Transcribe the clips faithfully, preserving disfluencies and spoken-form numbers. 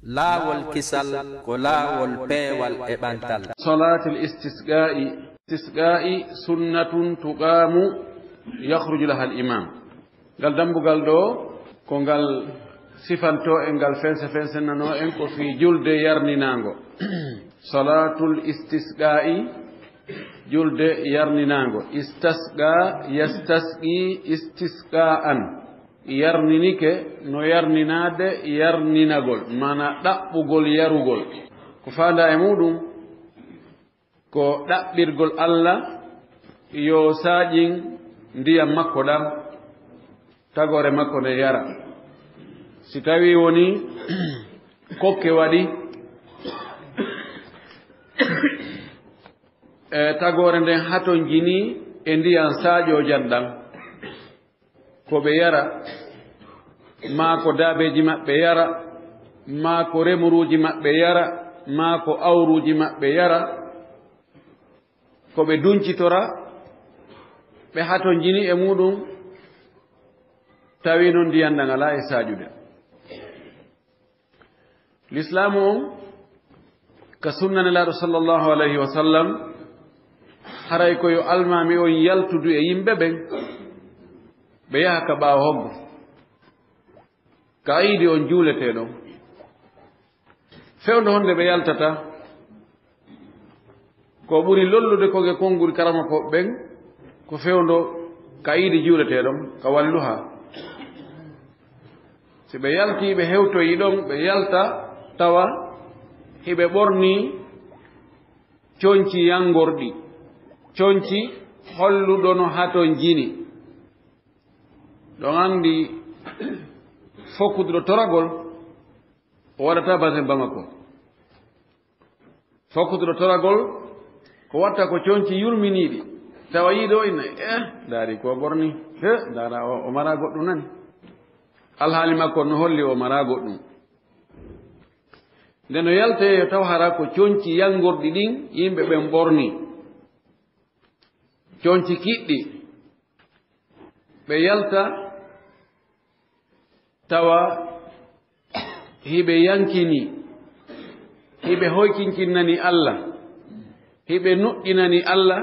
Laawol kisal ko laawol peewal e ɓantal. Salaatul istisqaa'i. Istisqaa'i sunnatun tuqaamu yakhruju laha al-imaam. Ngal dambugal ɗo ko ngal sifantoo en, ngal fense fensennanoo en ko fii julde yarninaango. Salaatul istisqaa'i, julde yarninaango. Istasqaa, yastasqi, istisqaa'an. Yarninike no yarninaade yarninagol, maanaa ɗaɓɓugol yarugol. Ko faandaa e muuɗum ko ɗaɓɓirgol Alla yo saaƴin ndiyam makko ɗam, tagoore makko nden yara. Si tawii wonii kokke waɗi, e tagoore nden hatonjinii e ndiyam saaƴoojam ɗam, ko ɓe yara, maa ko daabeeji maɓɓe yara, maa ko remuruuji maɓɓe yara, maa ko awruuji maɓɓe yara, ko ɓe duncitora, ɓe hatonjini e muuɗum, tawi noon ndiyam ɗam alaa e saaƴude. Lislaamu on, ka sunna Nelaaɗo sallallahu alayhi wa sallam, haray ko yo almaami on yaltudu e yimɓe ɓen, ɓe yaha ka ɓaawo hoggo, ka iidi on juuletee ɗon. Fewndo honde ɓe yaltata? Ko ɓuri lollude ko ge konnguri karamokooɓe ɓen, ko fewndo ka iidi juuletee ɗon, ka walluha. Si ɓe yaltii, ɓe hewtoyii ɗon, ɓe yalta, tawa hiɓe ɓornii conci yanngorɗi, conci holluɗo no hatonjini. Ɗon anndi fokkuduɗo toragol, o waɗataa basen Bamako. Fokkuduɗo toragol, ko watta ko conci yurminiiɗi. Tawa yiiɗo inna, eh, ndaari ko ɓorni. He, ndaara o, o maraa goɗɗum nani. Alhaali makko no holli o maraa goɗɗum. Nde no yaltee yo taw hara ko conci yanngorɗi ɗin yimɓe ɓen ɓorni. Conci kiɗɗi. Ɓe yalta tawa hiɓe yankini, hiɓe hoykinkinnani Alla, hiɓe nuɗɗinani Alla,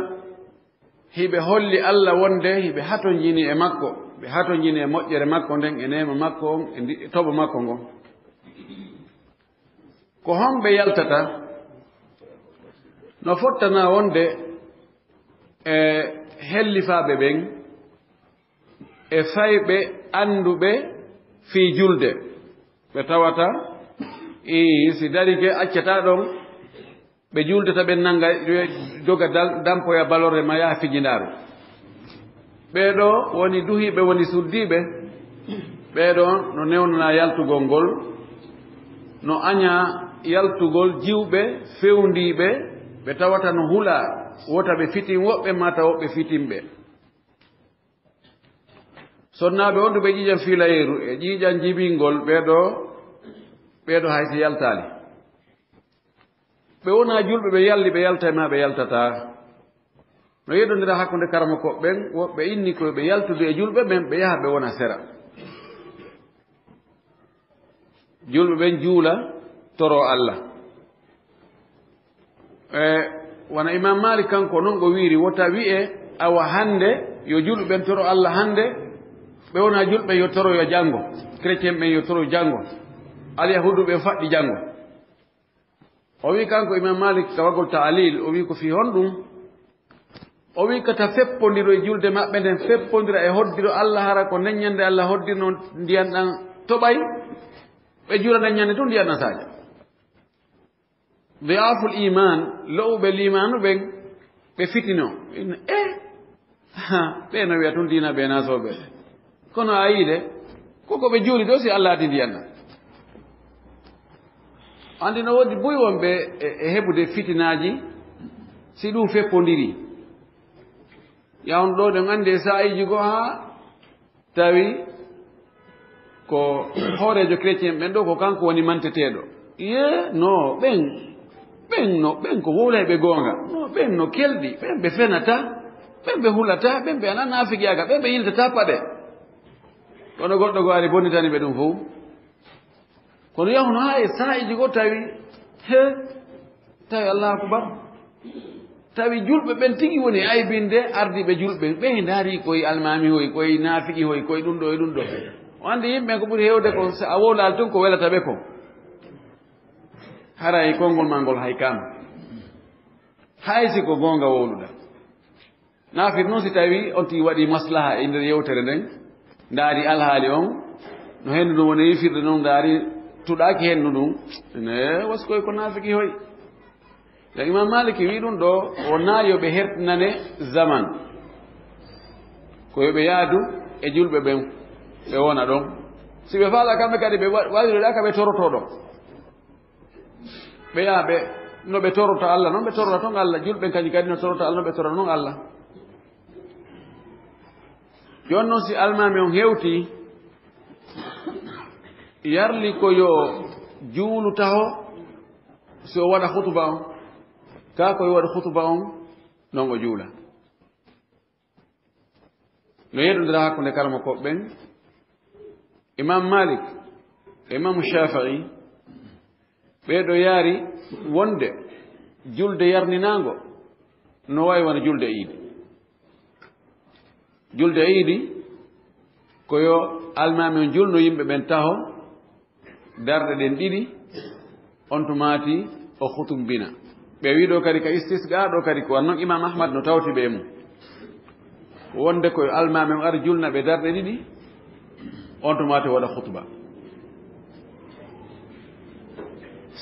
hiɓe holli Alla wonde hiɓe hatonjini e makko, ɓe hatonjini e moƴƴere makko nden, e neema makko on, e ndi-, e toɓo makko ngon. Ko honɓe yaltata? No fottana wonde e hellifaaɓe ɓen, e fayɓe annduɓe fii julde, ɓe tawata, ii, si darike accata ɗon, ɓe juuldata ɓen nannga, joga dal-, dampoya balorde ma yaha fijindaaru. Ɓee ɗoo woni duhiiɓe, woni suddiiɓe. Ɓee ɗoo no newnanaa yaltugol ngol, no añaa yaltugol jiwɓe fewndiiɓe, ɓe tawata no hulaa, wota ɓe fitin woɓɓe, maa taw woɓɓe fitin ɓe. Sonnaaɓe on to ɓe ƴiiƴan fiilayeeru e ƴiiƴan jibingol, ɓee ɗoo, ɓee ɗoo hay si yaltaali. Ɓe wonaa julɓe, ɓe yalli, ɓe yaltay maa ɓe yaltataa. No yeɗondira hakkunde karamokooɓe ɓen, woɓɓe inni ko ɓe yaltude e julɓe ɓen, ɓe yaha ɓe wona sera. Julɓe ɓen juula, toro Alla. E, wano Imam Malik kanko non o wiiri, wota wi'e, awa hannde, yo julɓe ɓen toro Alla hannde, ɓe wonaa julɓe yo toroyo janngo, chrétien ɓen yo toroyo janngo, alyahuudu ɓen faɗɗi janngo. O wi'i kanko Imam Malik, tawagol ta'lil, o wi'i ko fii honɗum? O wi'i kata feppondiro e julde maɓɓe nden, feppondira e hoddiro Alla, hara ko nden ñande Alla hoddirno ndiyan ɗan toɓay, ɓe juula nden ñande tun ndiyan ɗan saaƴa. Di'aful iman, lo'uɓe liimaanu ɓen, ɓe fitino. Inna, eh, ha, ɓe no wi'a tun diina ɓe naasooɓe. Kono a yi'i de, ko ko ɓe juuli ɗoo si Alla addi ndiyan ɗan. Anndi no woodi buy wonɓe e, e heɓude fitinaaji si ɗum feppondiri. Yahun ɗoo ɗen anndi e saa'iiji goo haa tawi ko hooreejo chrétien ɓen ɗoo ko kanko woni manteteeɗo. Yee, no, ɓen, ɓen no, ɓen ko wowlayɓe goonga. No, ɓen no kelɗi, ɓen ɓe fenataa, ɓen ɓe hulataa, ɓen ɓe alaa naafiqiyaagal, ɓen ɓe yiltataa paɗe. Kono goɗɗo goo ari bonnitani ɓe ɗum fow. Kono yahuno haa e saa'iiji goo tawi, he, tawi Allahu akbar. Tawi julɓe ɓen tigi woni aybinde ardiiɓe julɓe. Ɓe ndaari koye almaami hoy, koye naafiki hoy, koye ɗum ɗo e ɗum ɗo. O anndi yimɓe ko ɓuri heewde ko so a wowlaali tun ko welata ɓe ko. Haray konngol maa ngol hay kaama. Hay si ko goonga wowluɗaa. Naafir noon si tawi on tigi waɗi maslaha e nder yewtere nden, ndaari alhaali on, no hendu ɗum woni yifirde noon, ndaari tuɗaaki hendu ɗum, ne waskoy ko naafiki hoy. Ya Imam Maliki wi ɗum ɗo, wonaa yo ɓe hertinane zaman. Ko yo ɓe yaadu e julɓe ɓen, ɓe wona ɗon. Si ɓe faala kamɓe kadi ɓe wa-, wayluɗaa ka ɓe torotoo ɗon. Ɓe yaha ɓe, no ɓe torota Allah, noon ɓe torota toon Allah. Julɓe kañum kadi no torota Allah, no ɓe torota noon Allah. Jooni noon si almaami on hewti, yarli ko yo juulu taho, si o waɗa hutuba on, kaa ko yo waɗa hutuba on, noon o juula. No yeɗondira hakkunde karamokooɓe ɓen, Imam Malik e Imam Shafi'i, ɓee ɗo yaari wonde julde yarninaango no waawi wona julde iidi. Julde iidi ko yo almaami on julno yimɓe ɓen taho, darɗe ɗen ɗiɗi, on tumaati o hutumbina. Ɓe wi ɗo kadi ka istisqa, ɗo kadi ko wanno Imam Ahmad no tawti ɓe e mum. Wonde ko yo almaami on ar julna ɓe darɗe ɗiɗi, on tumaati o waɗa hutuba.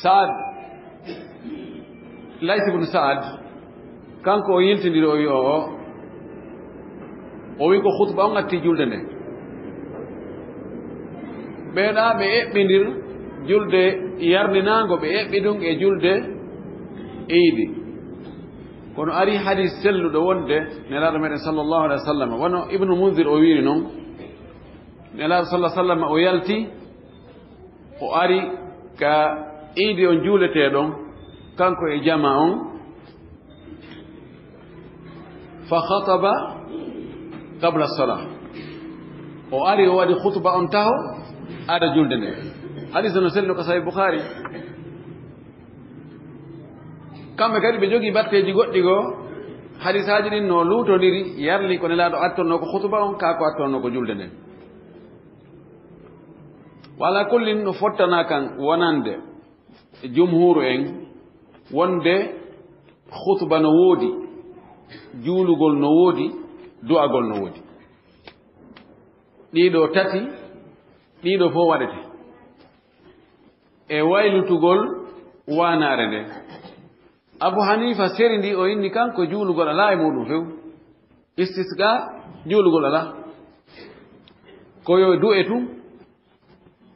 Saad, Lays ibn Saad, kanko o yiltindiri, o wi o, o, o wi ko khutba on atti julde nden. Ɓeeɗa ɓe eɓɓindir julde yarninaango, ɓe eɓɓi ɗum e julde iidi. Kono ari hadis selluɗo wonde Nelaaɗo meɗen sallallahu alaihi wa sallam, wano Ibnu Munzir o wiiri non, Nelaaɗo sallallahu alaihi wa sallam o yalti, o ari ka iidi on juuletee ɗon, kanko e jama on, fa khataba qabla salah. O ari, o waɗi khutba on taho, ada julde nde. Hadis no selluɗo ka Sahih Bukhari. Kamɓe kadi ɓe jogii batteeji goɗɗi goo, hadisaaji ɗin no luutondiri, yarli ko Nelaaɗo attonno ko khutba on, kaa ko attonno ko julde nden. Wa ala kullin, no fottana kan wonande jumhuuru en wonde khutba no woodi, juulugol no woodi, du'agol no woodi. Ɗiɗo tati, ɗiɗo fof waɗete. E waylutugol waanaare nde. Abu Hanifa serindi, o inni kanko juulugol alaa e muuɗum few. Istisqa, juulugol alaa. Ko yo du'e tun,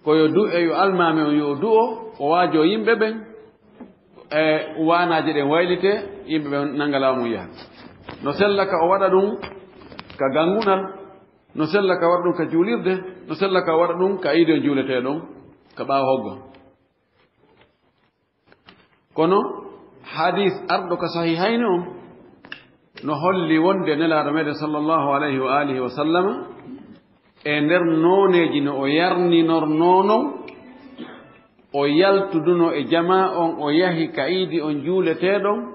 ko yo du'e, yo almaami on yo du'o, o waajo yimɓe ɓen, e waanaaje ɗen waylite, yimɓe ɓen nanga laamu yaha. No sella ka o waɗa ɗum ka gangunal, no sella ka waɗa ɗum ka juulirde, no sella ka waɗa ɗum ka iidi on juuletee ɗon, ka ɓaawo hoggo. Kono hadis arɗo ka Sahihayni on no holli wonde Nelaaɗo meɗen sallallahu alayhi wa alihi wa sallama, e nder nooneeji no o yarninornoo non, o yaltuduno e jamaa on, o yahi ka iidi on juuletee ɗon,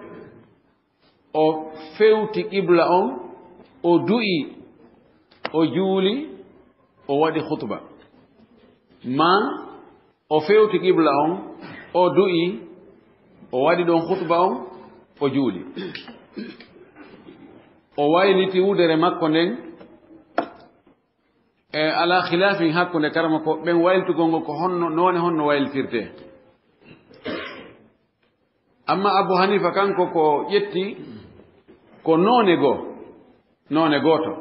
o fewti qibla on, o du'i, o juuli, o waɗi khutba. Ma o fewti qibla on, o du'i, o waɗi ɗon khutba on, o juuli. O wayliti wudere makko nden, e ala khilafin hakkunde karamoko ɓen, wayltugol ngol ko honno, noone honno waylitirtee. Amma Abu Hanifa kanko ko ƴetti ko noone goo, noone gooto.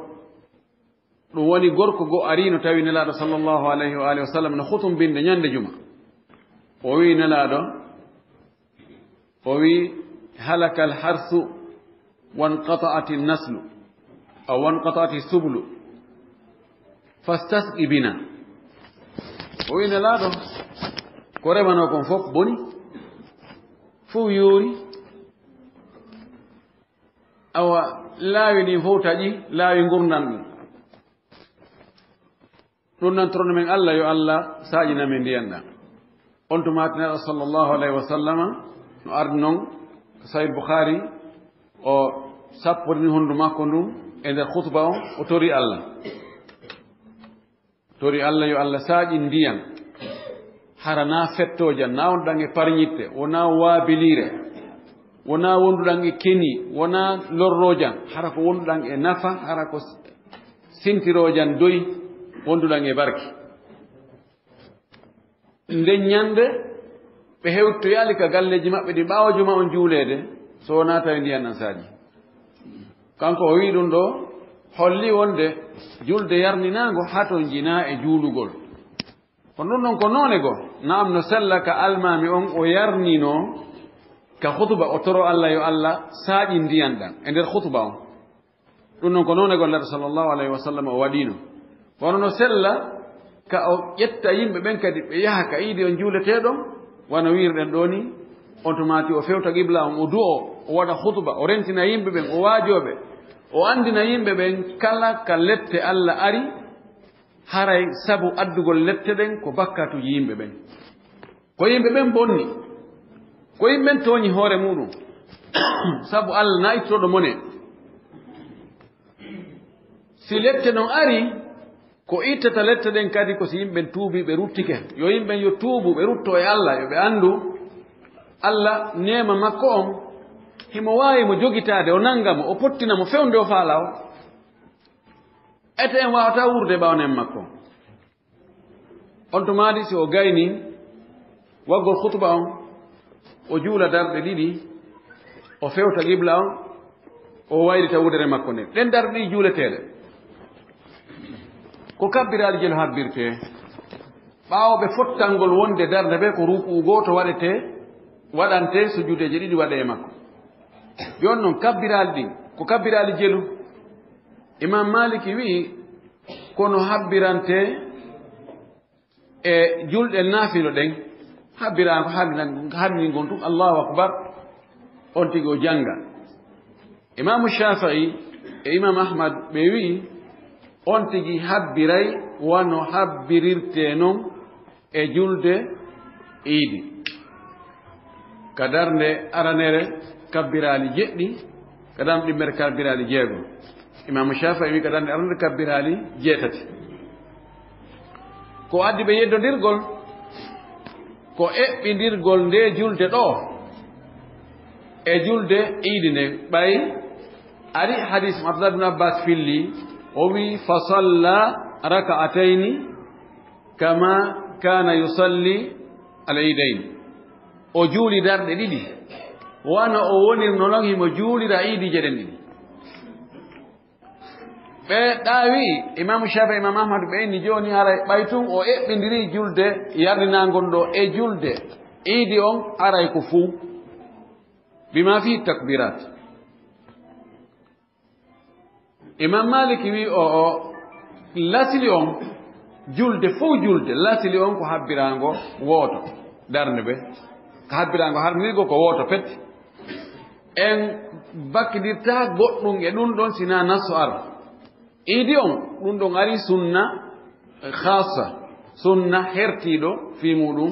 Ɗum woni gorko goo ariino tawi Nelaaɗo sallallahu alayhi wa alihi wa sallam no khutumbinde ñande juma. O wi Nelaaɗo, o wi, "Halakal harsu wanqata'ati naslu, aw wanqata'ati sublu, fastasqi bina." O wi Nelaaɗo, ko remanoo kon fof boni, fof yoori. Awa, laawi ɗin fof taƴi, laawi ngurndan ɗum. Ɗum nan torono men Allah, yo Allah saaƴina men ndiyan ɗan. On tuma Nelaaɗo sallallahu alayhi wa sallama no ardi non, Sahih Bukhari, o sapporini hondu makko ndun e nder khutba on, o tori Allah. Tori Allah yo Allah saaƴin ndiyan, hara na fettoojan, na wonduɗan e parñitte, wona waabilire, wona wonduɗan e keni, wona lorroojan, hara ko wonduɗan e nafa, hara ko sintiroojan doy, wonduɗan e barki. Nden ñande, ɓe hewtoyaali ka galleeji maɓɓe ɗi ɓaawo juma on juuleede, so wonaa tawi ndiyan ɗan saaƴi. Kanko o wi'i ɗun ɗoo, holli wonde julde yarninaango hatonjinaa e juulugol. Kono ɗun ɗon ko noone goo, na'am, no sella ka almaami on o yarninoo ka khutba, o toro Allah yo Allah saaƴin ndiyan ɗan e nder khutba on. Ɗun non ko noone goo Nelaaɗo sallallahu alayhi wa sallam o waɗiino. Kono no sella ka o ƴetta yimɓe ɓen kadi ɓe yaha ka iidi on juuletee ɗon, wano wi'irɗen ɗoo nii, on tuma o fewta qibla on, o du'oo, o waɗa khutba, o rentina yimɓe ɓen, o waajoo ɓe, o anndina yimɓe ɓen kala ka lette Allah ari, haray sabu addugol lette ɗen ko bakkatuuji yimɓe ɓen. Ko yimɓe ɓen bonni. Ko yimɓe ɓen tooñi hoore muɗum. Sabu Allah na ittotooɗo mone. Si lette non ari, ko ittata lette ɗen kadi ko si yimɓe ɓen tuubii ɓe ruttike. Yo yimɓe ɓen yo tuubu ɓe rutto e Allah, yo ɓe anndu Allah neema makko on, himo waawi mo jogitaade, o nannga mo, o pottina mo fewndo o faalaa o. Ete en waawataa wuurde ɓaawo neema makko. On tumaadi si o gayni waggol khutba on, o juula darɗe ɗiɗi, o fewta qibla on, o waylita wudere makko nden. Ɗen darɗe ɗiɗi juuleteeɗe, ko kabbiraali jelu habbirtee. Ɓaawo ɓe fottangol wonde darnde ɓe ko ruku'u gooto waɗetee, waɗantee, sujuudeeje ɗiɗi waɗee e makko. Jooni non kabbiraali ɗin, ko kabbiraali jelu. Imam Maliki wi'i, kono habbirantee e julɗe naafilo ɗen, habbiraango, hammingol tun, Allahu akbar, on tigi o jannga. Imaamu Shaafi'i e Imaamu Ahmad ɓe wi'i, on tigi habbiray wano habbirirtee non e julde iidi. Ka darnde aranere kabbiraali jeɗɗi, ka darnde ɗimmere kabbiraali jeego. Imaamu Shaafi'i wi'i ka darnde aranere kabbiraali jeetati. Ko addi ɓe yeddondirgol, ko eɓɓindirgol nde julde ɗoo e julde iidi nden. Ɓay ari hadis mo Abdullah bin Abbas filli, o wi'i, "Fa salla raka'atayni kama kana yusalli al-iidayn." O juuli darɗe ɗiɗi, wano o wonirno non himo juulira iidije ɗen ɗiɗi. Ɓe ɗaawi, Imaamu Shaafi'i, Imaamu Ahmad, ɓe inni jooni haray ɓay tun o eɓɓindiri julde yarninaango ɗoo e julde iidi on, haray ko fuu. Bima fi takbirat. Imam Maliki wi o, o lasili on julde, fow julde, lasili on ko habbiraango wooto, darnde be, ko habbiraango harnirgo ko wooto pet. En bakkidirta goɗɗum e ɗum ɗon, sina nasso ar. Iidi on, ɗum ɗon ari sunna khassa, sunna hertiiɗo fii muɗum.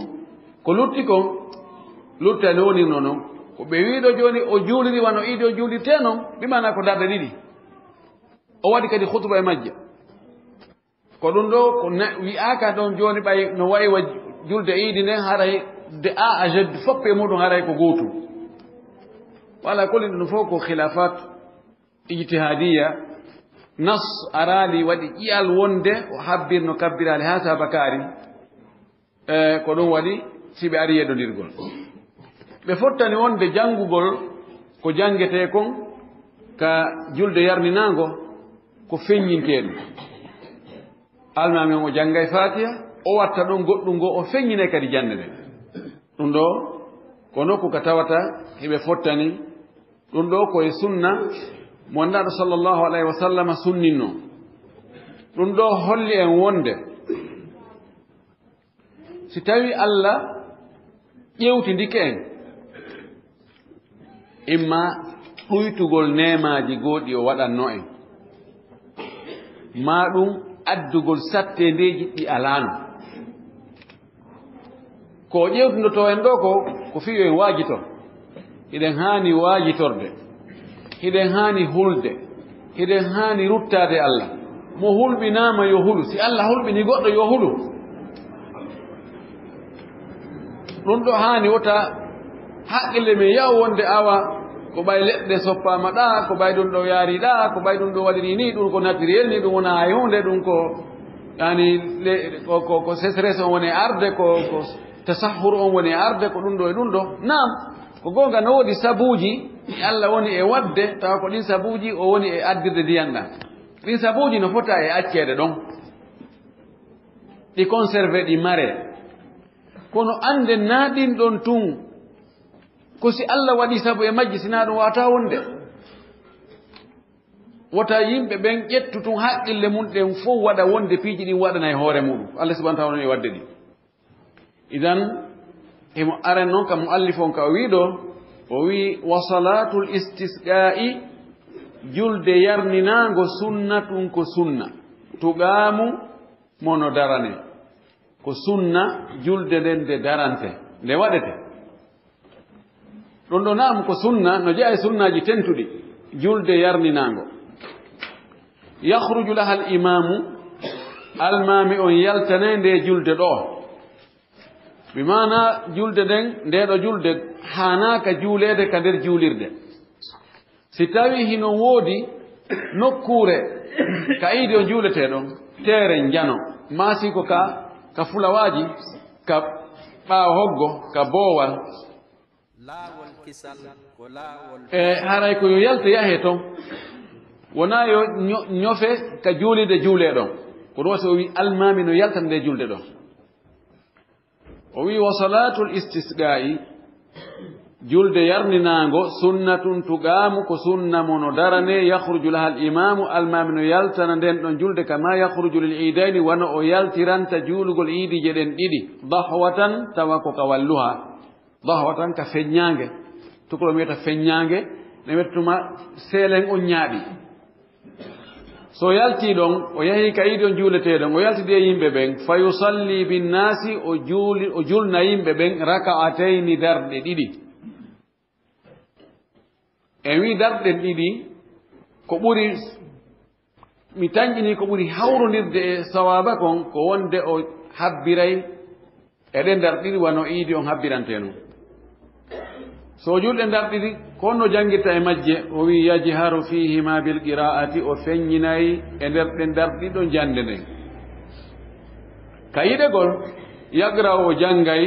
Ko lutti kon, luttani wonirno non. Ko ɓe wiiɗo jooni o juuliri wano iidi o juulirte non, bi maana ko darɗe ɗiɗi. O waɗi kadi khutba e majje. Ko ɗum ɗo ko ne-, wi'aaka ɗon jooni ɓay no wayi wa julde iidi nden haray de A à Z fof e muɗum haray ko gootum. Wala kulli ɗum fof ko khilafat ijtihadiyya, nas araali waɗi ƴi'al wonde o habbirno kabbiraali haa saabakaari. E, ko ɗum waɗi si ɓe ari yeɗondirgol. Ɓe fottani wonde janngugol ko janngetee kon ka julde yarninaango ko feññintee ɗum. Almaami on o janngay Faatiha, o watta ɗon goɗɗum ngo o feññinay kadi jannde nden. Ɗum ɗo ko nokku ka tawata hiɓe fottani. Ɗum ɗo ko e sunna mo Nulaaɗo sallallahu alayhi wa sallam sunninno. Ɗum ɗo holli en wonde si tawi Allah ƴewtindike en, imma ɗuytugol neemaaji gooɗi o waɗanno en, maa ɗum addugol satteendeeji ɗi alaano. Ko ƴeewtindotoo en ɗoo ko, ko fii yo en waajitor. Hiɗen haani waajitorde. Hiɗen haani hulde. Hiɗen haani ruttaade Allah. Mo hulɓinaama yo hulu. Si Allah hulɓinii goɗɗo yo hulu. Ɗum ɗoo haani wota haqqille men yaw wonde awa ko ɓay leɗɗe soppaama ɗaa, ko ɓay ɗum ɗoo yaari ɗaa, ko ɓay ɗum ɗoo waɗirii nii, ɗum ko naturel nii, ɗum wonaa hay huunde, ɗum ko, yani, le-, ko, ko, ko sécheresse on woni arde, ko, ko tasahhur on woni arde, ko ɗum ɗoo e ɗum ɗoo. Naam, ko goonga no woodi sabuuji ɗi Allah woni e waɗde, tawa ko ɗin sabuuji o woni e addirde ndiyan ɗan. Ɗin sabuuji no fota e acceede ɗon. Ɗi conserve, ɗi mare. Kono annden naa ɗin ɗon tun, ko si Allah waɗi sabu e majji, si naa ɗum waawataa wonde. Wota yimɓe ɓen ƴettu tun haqqille mun ɗen fow waɗa wonde piiji ɗin waɗana e hoore muɗum. Allah subhanahu wa ta'ala no e waɗde ɗi. Idan, himo aren non ka muallif on ka o wii ɗoo, o wii, "Wa salatul istisqa'i, julde yarninaango sunnatun ko sunna, tuqaamu mo no darane." Ko sunna julde nden nde darante, nde waɗete. Ɗum ɗo naam ko sunna, no jeyaa e sunnaaji tentuɗi, julde yarninaango. Yakhruju laha al imamu, almaami on yaltanay nde julde ɗo. Bi maana julde nden, nde ɗo julde haanaaka juuleede ka nder juulirde. Si tawii hino woodi nokkuure ka iidi on juuletee ɗon, teeren njano, maa si ko ka, ka fulawaaji, ka ɓaawo hoggo, ka boowal, laawol kisal, ko laawol e haray ko yo yalte yahee ton, wonaa yo ño-, ñofe ka juulirde juulee ɗon. Ko ɗum waɗi o wii almaami no yaltande julde ɗon. O wii, "Wa salaatul istisqaa'i, julde yarninaango, sunnatun tuqaamu, ko sunna mo no daranee, yakhruju laha al imaamu, almaami no yaltana nden ɗon julde, kama yakhruju lil iidayni, wano o yaltiranta juulugol iidiije ɗen ɗiɗi, dahwatan, tawa ko ka walluha." Dahwatan ka feññaange. Tukuloo wi'ata feññaange, ne wi'ata tuma seelen on ñaaɗi. So yaltii ɗon, o yahii ka iidi on juuletee ɗon, o yaltidi e yimɓe ɓen, fa yusalli binnaasi, o juuli, o julna yimɓe ɓen, raka'atayni, darɗe ɗiɗi. En wii darɗe ɗiɗi, ko ɓuri, mi tanƴinii ko ɓuri hawrondirde e sawaaba kon, ko wonde o habbiray e ɗen darɗe ɗiɗi wano iidi on habbirantee non. So o julɗe darɗe ɗiɗi, ko honno janngirta e majje? O wii, "Yajharu fiihima bil qiraa'ati", o feññinay e nder ɗen darɗe ɗiɗi ɗon jannde nden. Ka yiɗegol, yaqra'u, o janngay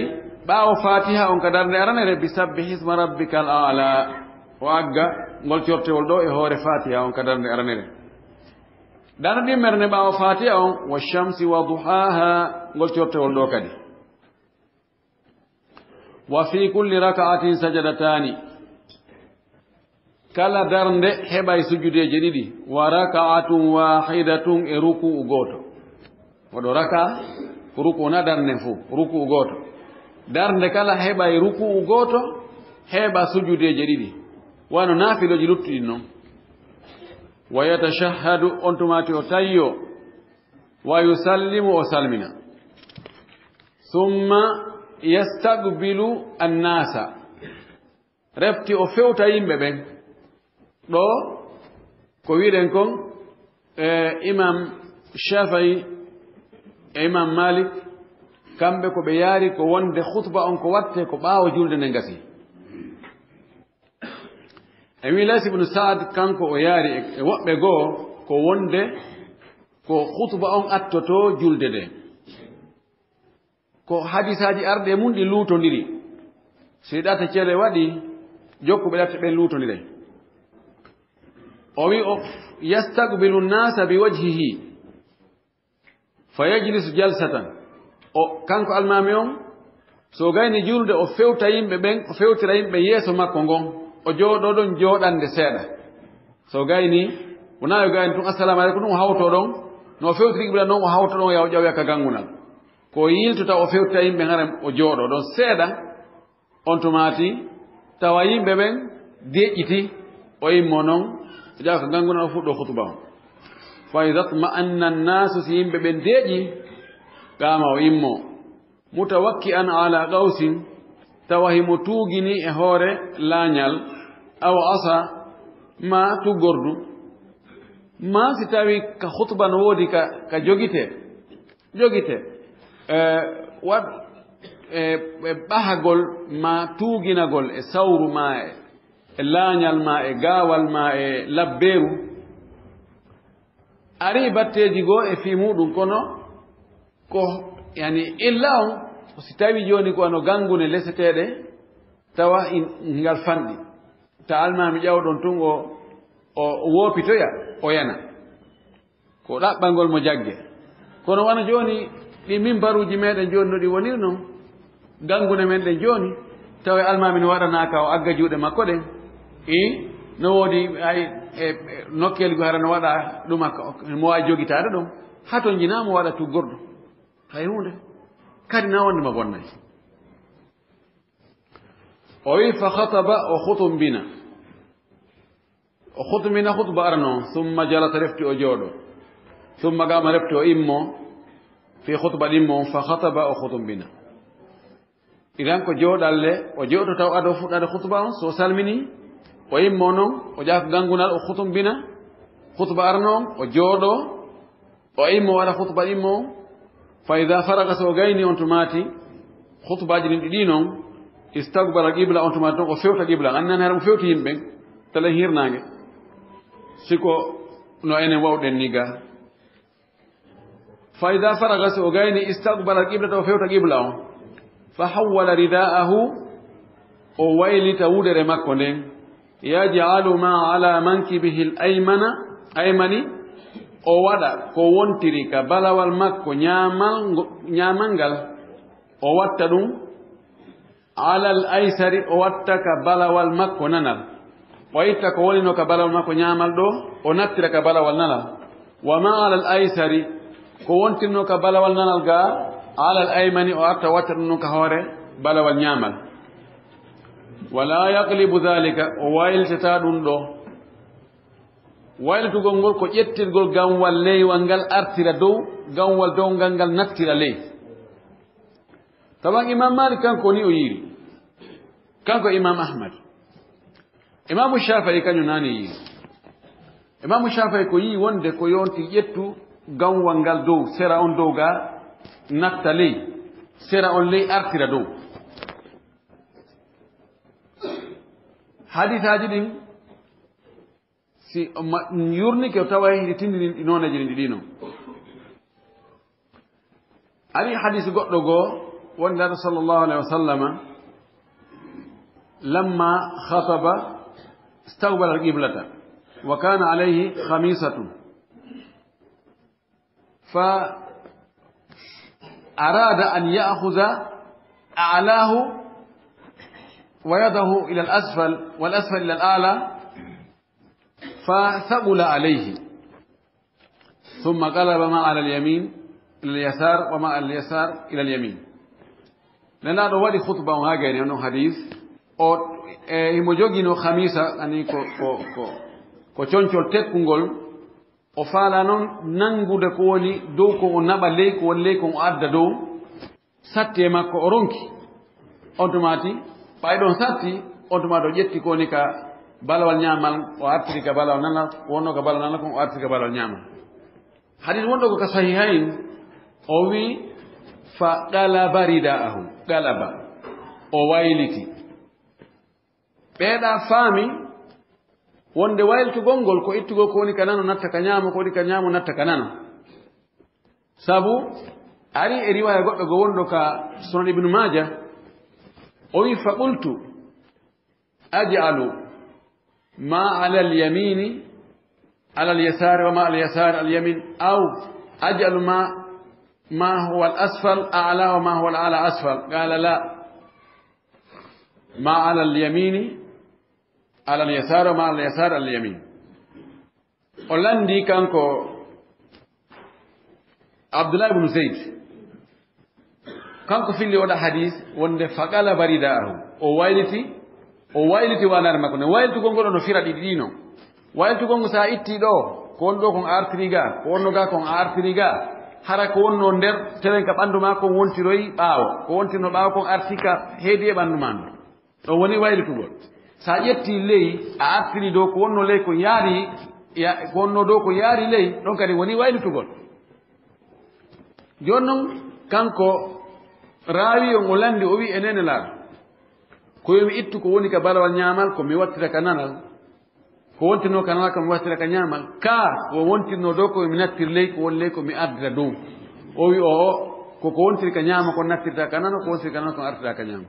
ɓaawo Faatiha on ka darnde aranere, "Bi sabbihi isma rabbikal a'la." O agga ngol cortewol ɗo e hoore Faatiha on ka darnde aranere. Darnde ɗimmere ne ɓaawo Faatiha on, "Wa shamsi wa duhaha", ngol cortewol ɗo kadi. "Wa fi kulli raka'atin sajadataani." Kala darnde heɓay sujudeeje ɗiɗi. "Wa raka'atun wahidatun", e ruku'u gooto. Waɗo raka'a, ko ruku'u na darnde nden fow, ruku'u gooto. Darnde kala heɓay ruku'u gooto, heɓa sujudeeje ɗiɗi. Wano naafilooji luttuɗi non. "Wa yatashahhadu", on tumaati o tayyo. "Wa yusallimu", o salmina. "Summa yastaqbilu annasa." Refti o fewta yimɓe ɓen. Ɗo, ko wiɗen kon, e, Imam Shafi'i e Imam Malik, kamɓe ko ɓe yaari ko wonde khutba on ko watte ko ɓaawo julde nde gasi. E wi Lays ibn Sa'd, kanko o yaari e, e woɓɓe goo ko wonde ko khutba on attoto julde nde. Ko hadisaaji arɗi e mun ɗi luutondiri. Si ɗate cele waɗi, jokkuɓe ɗate ɓen luutondiray. O wi o, "Yastaqbilu nnasa bi wajhihi, fa yajlisu jalsatan." O, kanko almaami on, so gayni julde, o fewta yimɓe ɓen, o fewtira yimɓe yeeso makko ngon, o jooɗoo ɗon jooɗande seeɗa. So gayni, wonaa yo gayni tun, "Assalamu aleykum," ɗun o hawtoo ɗon, no o fewtiri qibla non, o hawtoo ɗon, yaw ƴawoya ka gangunal. Ko o yiltota, o fewtita yimɓe, hara o jooɗoo ɗon seeɗa. On tumaati, tawa yimɓe ɓen deƴƴiti, o immoo non, o ƴawa ka gangunal, o fuɗɗoo khutuba on. Fa iza tma'anna nnaasu, si yimɓe ɓen deƴƴi, qaama, o immoo. Mutawakki'an ala qawsin, tawa himo tuugini e hoore laañal, aw asa, ma tuggordu, ma si tawi ka khutba no woodi ka, ka jogite, jogite, eh, waɗ-, eh, eh, ɓahagol ma tuuginagol e sawru ma e, e laañal ma e gaawal ma e labbeeru. Ari batteeji goo e fii muuɗum, kono ko, yani, illa on, ko si tawi jooni ko wano gangune leseteeɗe, tawa in, ngal fanɗi. Ta almaami ƴawɗon tun o, o, o woopitoya, o yana. Ko ɗaɓɓangol mo jagge. Kono wano jooni, ɗi mimbaruuji meɗen jooni no ɗi woniri non, gangune men ɗen jooni, tawa e almaami no waɗanaa ka o agga juuɗe makko ɗen. I, no woodi ay, e, e, nokkeeli goo hara no waɗa ɗum, mo waawi jogitaade ɗum. Hato njinaa mo waɗa tuggordu. Hay huunde. Kadi na wonde mo bonnay. O wi, fa khataba, o khutumbina. O khutbina khutba arano, summa jalasa, refti o jooɗo. Summa qama, refti o immo, fi khutba ɗimmo, fa khataba, o khutbina. Idan ko jooɗalle, o jooɗo taw ado fuɗɗade khutba on, so salmini, o immo non, o ƴaako gangunal, o khutbina, khutba arano on, o jooɗo, o immo waɗa khutba ɗimmo on. Fa idha faraga, so o gayni on tumaati, khutbaaji ɗin ɗiɗi non, istaqbala qibla, on tumaati ton o fewta qibla. Annan hara mo fewti yimɓe, tele hirnaange. Siko no enen wawɗen ni ga. Fa idha faraga, so o gayni, istaqbala qibla, o fewta qibla on. Fa hawwala ridaahu, o waylita wudere makko nden. Yaj'alu ma ala mankibihi al-aymana, aymani, o waɗa ko wontiri ka balawal makko ñaamal ngo-, ñaamal ngal, o watta ɗum, ala al-aysari, o watta ka balawal makko nanal. O itta ko wonino ka balawal makko ñaamal ɗo, o nattira ka balawal nanal. Wa ma ala al-aysari, ko wontirno ka balawal nanal ga, ala al-aymani, o arta o watta ɗum ɗon ka hoore balawal ñaamal. Wala yaqlibu dhalika, o waylitata ɗum ɗo. Waylitugol ngol ko ƴettirgol ganwal leywal ngal artira dow, ganwal downgal ngal nattira ley. Tawan Imam Malik kanko ni o yiiri. Kanko Imam Ahmad. Imaamu Shafi'i kañum naani yiiri. Imaamu Shafi'i ko yii wonde ko yonti ƴettu ganwal ngal dow, sera on dow ga natta ley, sera on ley artira dow. Hadisaaji ɗin, si ma-, yurnike, o taway hiɗi tindini ɗi nooneeji ɗin ɗiɗi non. Ari hadis goɗɗo goo, wonde Nulaaɗo sallallahu alayhi wa sallama, lamma khataba istaqbala al-qiblata, wa kana alayhi khamisatun. Fa arada an ya'khudha a'lahu wa yadahu ila al-asfal, wal asfal ila al-a'la, fa thaqula alayhi. Thumma qalaba ma ala al-yamin ila al-yasar, wa ma ala al-yasar ila al-yamin. Nulaaɗo waɗi khutba on haa gayni on hadis. O, e, himo jogino khamisa, ani ko, ko, ko, ko concol tekkungol. O faala non nangude ko woni dow kon, o naɓa ley ko woni ley kon, o adda dow. Satti e makko, o ronki. On tumaati, ɓay ɗon satti, on tumaati o ƴetti ko woni ka balawal ñaamal, o artiri ka balawal nanal, wonno ka balawal nanal kon, o artiri ka balawal ñaamal. Hadis wonɗo ko ka Sahihayn, o wi, fa qalaba ridaahu, qalaba, o wayliti. Ɓeeɗa faami wonde waylitugol ngol ko ittugol ko woni ka nano natta ka ñaamo, ko woni ka ñaamo natta ka nano. Sabu ari e riwaaya goɗɗo go wonɗo ka Sunan Ibnu Maaja, o wi, fa qultu, aj'alu ma ala al-yamini ala al-yasari wa ma ala al-yasari al-yamin, aw aj'alu ma, ma huwa al-asfal a'la wa ma huwa al-a'la asfal? Qala la. Ma ala al-yamini ala al-yasari wa ma ala al-yasari al-yamin. O lanndi kanko Abdullah ibn Zayd. Kanko filli oɗa hadis wonde fa qalaba ridaahu. O wayliti, o wayliti wanaare makko. Ne waylitugol ngol no fira ɗiɗi ɗi non. Waylitugol ngol sa itti ɗo, ko won ɗo kon artiri ga, ko wonno ga kon artiri ga. Hara ko wonnoo nder telen ka ɓanndu maa kon wontiroyi ɓaawo. Ko wontirnoo ɓaawo kon arti ka heedi e ɓanndu maa ndun. Ɗon woni waylitugol. So a ƴettii ley, a artiri dow ko wonnoo ley kon yaari, ya-, ko wonnoo dow kon yaari ley, ɗon kadi woni waylitugol. Jooni non, kanko raawi on o lanndi, o wi'i, "E nene laaɗo, ko yo mi ittu ko woni ka balawal ñaamal, ko mi wattira ka nanal. Ko wontirnoo ka nanal, ko mi wattira ka ñaamal. Kaa ko wontirnoo dow, ko mi nattir ley, ko woni ley, ko mi ardira dow." O wi'i, "Oo, ko ko wontiri ka ñaama kon nattirta ka nano, ko wontiri ka nano kon artirta ka ñaama."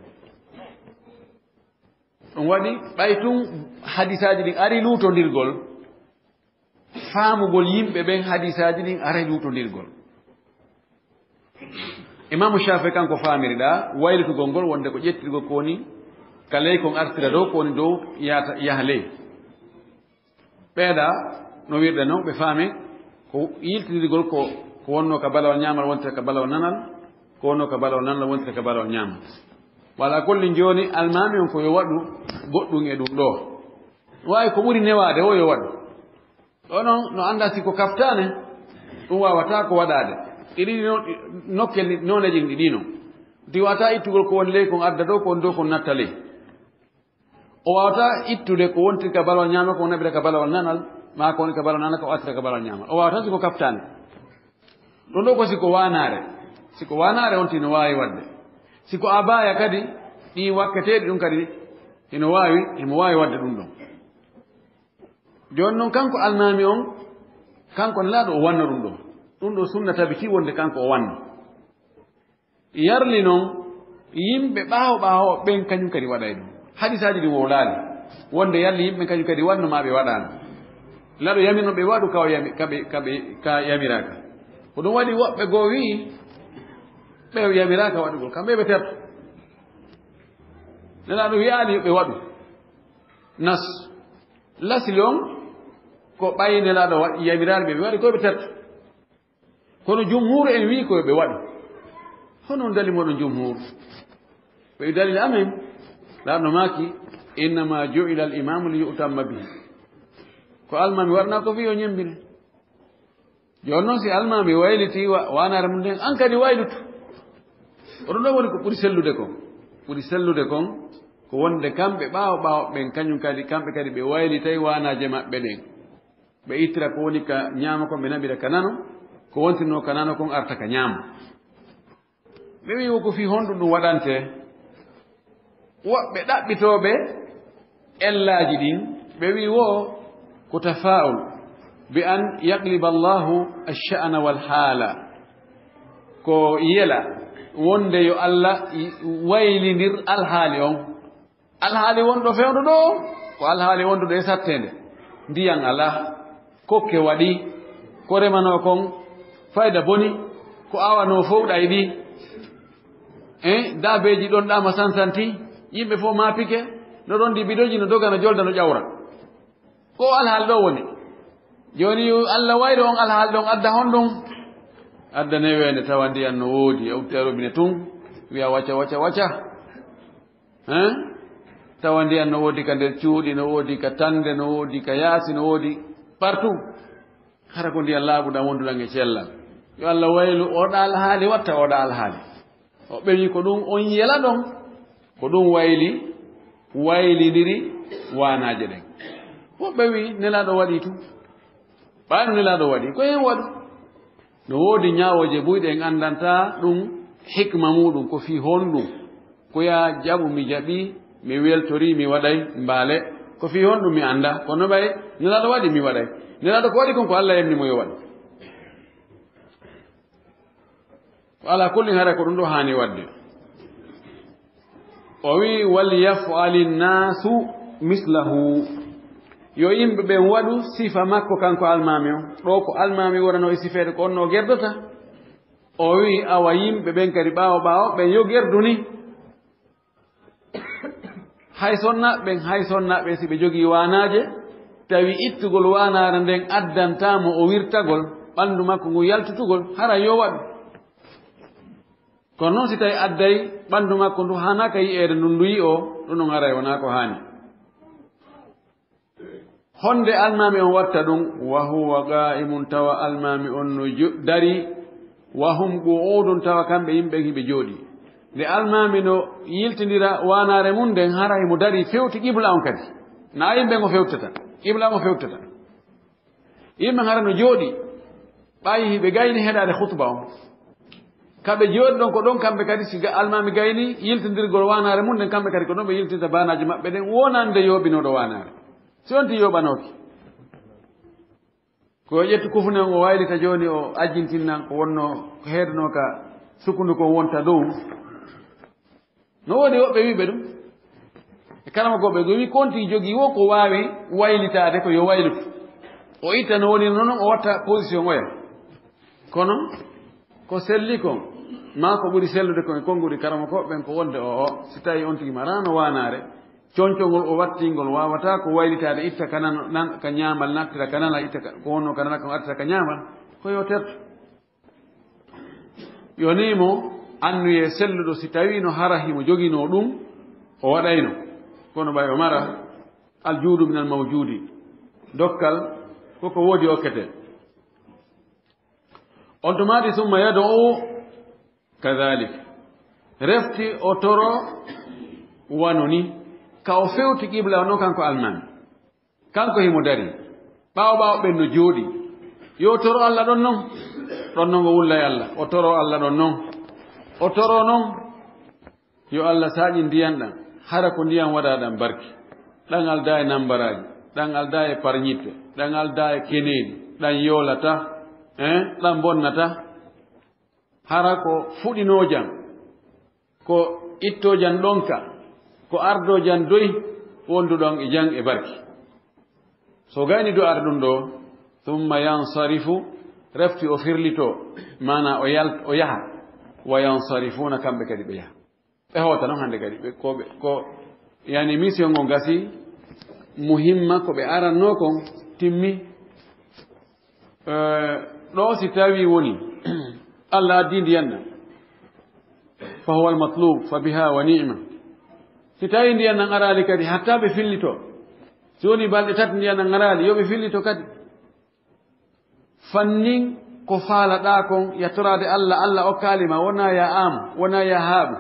Ɗum waɗi, ɓay tun hadisaaji ɗin ari luutondirgol, faamugol yimɓe ɓen hadisaaji ɗin aray luutondirgol. Imaamu Shaafi'i kanko faamiri ɗaa waylitugol ngol wonde ko ƴettirgol ko woni ka ley kon artira dow, ko woni dow yaata, yaha ley. Ɓeeɗa no wirde non, ɓe faami ko yiltindirgol ko, ko wonnoo ka balawal ñaamal wontira ka balawal nanal, ko wonnoo ka balawal nanal wontira ka balawal ñaamal. Wala kolli jooni almaami on ko yo waɗu goɗɗum e ɗum ɗoo. Waawi ko ɓuri newaade o yo waɗu. Ɗoo non no anndaa si ko kaftaane, ɗum waawataa ko waɗaade. Ɗi ɗiɗi non, nokkel ni, nooneeji ɗi ɗiino. Ɗi waawataa ittugol ko woni ley kon adda dow, ko woni dow kon natta ley. O waawataa ittude ko wontiri ka balawal ñaamal, ko naɓira ka balawal nanal, maa ko woni ka balawal nanal, ko attira ka balawal ñaamal. O waawataa si ko kaftaane. Ɗum ɗoo ko si ko waanaare. Si ko waanaare on tino waawi waɗde. Si ko abaya kadi, ɗi wakketeeɗi ɗum kadi, hino waawi, himo waawi waɗde ɗum ɗon. Jooni non kanko almaami on, kanko nelaaɗo o wanno ɗum ɗon. Ɗum ɗoo sunna tabitii wonde kanko o wanno. Yarli non yimɓe ɓaawo ɓaawo ɓen kañum kadi waɗay ɗum. Hadisaaji ɗin wowlaali wonde yarli yimɓe kañum kadi wanno maa ɓe waɗaano. Nelaaɗo yamirno ɓe waɗu ka o yami-, ka ɓe, ka ɓe, ka yamiraaka. Ko ɗum waɗi woɓɓe goo wi'i ɓe yamiraaka waɗugol, kamɓe ɓe terto. Nelaaɗo wi'aali yo ɓe waɗu. Nas. Lasli on ko ɓay nelaaɗo wa-, yamiraali ɓe, ɓe waɗi ko ɓe terto. Kono jumhuur en wi'i ko yo ɓe waɗu. Hono on dali moɗon jumhuur? Ɓe dalil amen, Laamɗo maaki, "Innama ju'ila al-imamu li yu'tamma bihi." Ko almaami waɗanaa ko fii yo ñembine. Jooni non si almaami wayliti wa-, waanaare mum nden, an kadi waylutu. Oɗon ɗon woni ko ɓuri sellude kon. Ɓuri sellude kon ko wonde kamɓe ɓaawo ɓaawo ɓen, kañum kadi, kamɓe kadi ɓe waylitay waanaaje maɓɓe ɗen. Ɓe ittira ko woni ka ñaamo kon, ɓe naɓira ka nano, ko wontirnoo ka nano kon arta ka ñaamo. Ɓe wi'i, "Wo ko fii honɗum ɗum waɗantee?" Woɓɓe ɗaɓɓitooɓe ellaaji ɗin, ɓe wi'i, "Wo ko tafaa'ul, bi an yaqliba Allahu ash-sha'na wal haala." Ko yela wonde yo Allah waylindir alhaali on. Alhaali wonɗo fewndo ɗoo, ko alhaali wonduɗo e satteende. Ndiyan alaa, kokke waɗi, ko remanoo kon, fayda boni, ko awanoo fow ɗayɗi. Eh, daabeeji ɗon ɗaama sansanti, yimɓe fow maapike, no ɗon ndi bidoji no doga no jolda no ƴawra. Ko alhaali ɗoo woni. Jooni yo Allah waylo on alhaali ɗon adda honɗum? Adda neweende tawa ndiyan no woodi, a uddita robine tun, wi'a waca, waca, waca. Hein? Tawa ndiyan no woodi ka nder cuuɗi, no woodi ka tannde, no woodi ka yaasi, no woodi partout. Hara ko ndiyan laaɓuɗan wonduɗan e cellal. Yo Allah waylu oɗa alhaali, watta oɗa alhaali. O ɓe wi ko ɗum on yela ɗon, ko ɗum wayli, waylindiri waanaaje ɗen. Woɓɓe wi Nelaaɗo waɗi tun. Ɓayno Nelaaɗo waɗi, ko heen waɗu. No woodi ñaawooje buyɗe en anndantaa ɗum hikma muuɗum, ko fii honɗum? Ko yaa jaɓu mi jaɓii, mi weltorii, mi waɗay mbaale. Ko fii honɗum mi anndaa? Kono ɓay Nelaaɗo waɗi, mi waɗay. Nelaaɗo ko waɗi kon ko Allah yamni mo yo waɗu. Ko alaa kulli hara ko ɗum ɗo haani waɗde. O wi'i, "Wal yaf'ali nnaasu mislahu." Yo yimɓe ɓen waɗu sifa makko kanko almaami on. Ɗo ko almaami wonano e sifeede ko on no gerdota. O wi'i, awa yimɓe ɓen kadi ɓaawo ɓaawo ɓen yo gerdu ni. Hay sonnaaɓe ɓen, hay sonnaaɓe ɓen, si ɓe jogii waanaaje, tawi ittugol waanaare nden addantaa mo o wirtagol ɓanndu makko ngun yaltutugol, haray yo waɗu. Kono noon si tawi adday ɓanndu makko ndu haanaaka yi'eede ndun ndu yi'oo, ɗum ɗon haray wonaa ko haani. Honde almaami on watta ɗum? Wa huwa qaa'imun, tawa almaami on no jo-, darii, Wa hum qu'udun, tawa kamɓe yimɓe hiɓe jooɗi. Nde almaami no yiltindira waanaare mum nden, hara himo darii fewti qibla on kadi. Na yimɓe ngo fewtata, qibla ngo fewtata. Yimɓe hara no jooɗi, ɓay hiɓe gayni heɗaade khutba on. Kaɓe jooɗi ɗon ko ɗon kamɓe kadi, si ga-, almaami gayni yiltindirgol waanaare mum nden, kamɓe kadi ko ɗon ɓe yiltinta baanaaji maɓɓe ɗen wonande yooɓinooɗo waanaare. Si on ti yooɓanooki. Ko o ƴettu kufune on, o waylita jooni, o ajjintinna ko wonno, ko heedunoo ka sukundu kon wonta dow. No woodi woɓɓe wi'ɓe ɗum. E karamokooɓe go wi konti jogii wo ko waawi waylitaade ko yo waylutu. O itta no woni noon, o watta position oya. Kono ko selli kon, maa ko ɓuri sellude kon e konguɗi karamokooɓe ɓen ko wonde o, o, si tawi on tigi maraano waanaare, Concol ngol o watti ngol waawataa ko waylitaade, itta ka nano, nan-, ka ñaamal, nattira ka nana, itta ka, ko wonno ka nana, ko attira ka ñaamal, ko yo tertu. Yonii mo annuyee selluɗo, si tawii no hara himo joginoo ɗum, o waɗayno. Kono ɓay o mara, aljuudu minal mawjuudi. Dokkal, koko woodi okkete. On tuma di summa yad'u kadhalik. Refti o toro wano ni. Ka o fewti qibla o non kanko almaami. Kanko himo dari. Ɓaawo ɓaawo ɓen no jooɗi. Yo toro Alla ɗon non. Ɗon non o wullay Alla. O toro Alla ɗon non. O toro non. Yo Alla saaƴin ndiyan ɗan. Hara ko ndiyan waɗaa ɗan barki. Ɗan aldaa e nambaraaji. Ɗan aldaa e parñitte. Ɗan aldaa e keneeli. Ɗan yoolata. Eh? Ɗan bonnata. Hara ko fuɗinoojan, ko ittoojan ɗonka, ko ardoojan doy wonduɗon e jam e barki. So gayni du'aare ɗum ɗo, summa yansarifu, refti o firlito, maana o yalt-, o yaha, wa yansarifuuna, kamɓe kadi ɓe yaha. Ɓe hoota non hannde kadi, ɓe, ko ɓe, ko, yani, mission on gasi, muhimma, ko ɓe arannoo kon timmi. Eh, ɗo si tawi woni, Allah addi ndiyan ɗan, fa huwa al-matlub, fa biha wa ni'ma. Si tawi ndiyan ɗan araali kadi, hatta ɓe fillito. Si woni balɗe tati ndiyan ɗan araali, yo ɓe fillito kadi. Fannin ko faalaɗaa kon, yettoraade Allah, Allah okkaali ma, wonaa ya am, wonaa ya haaɓu.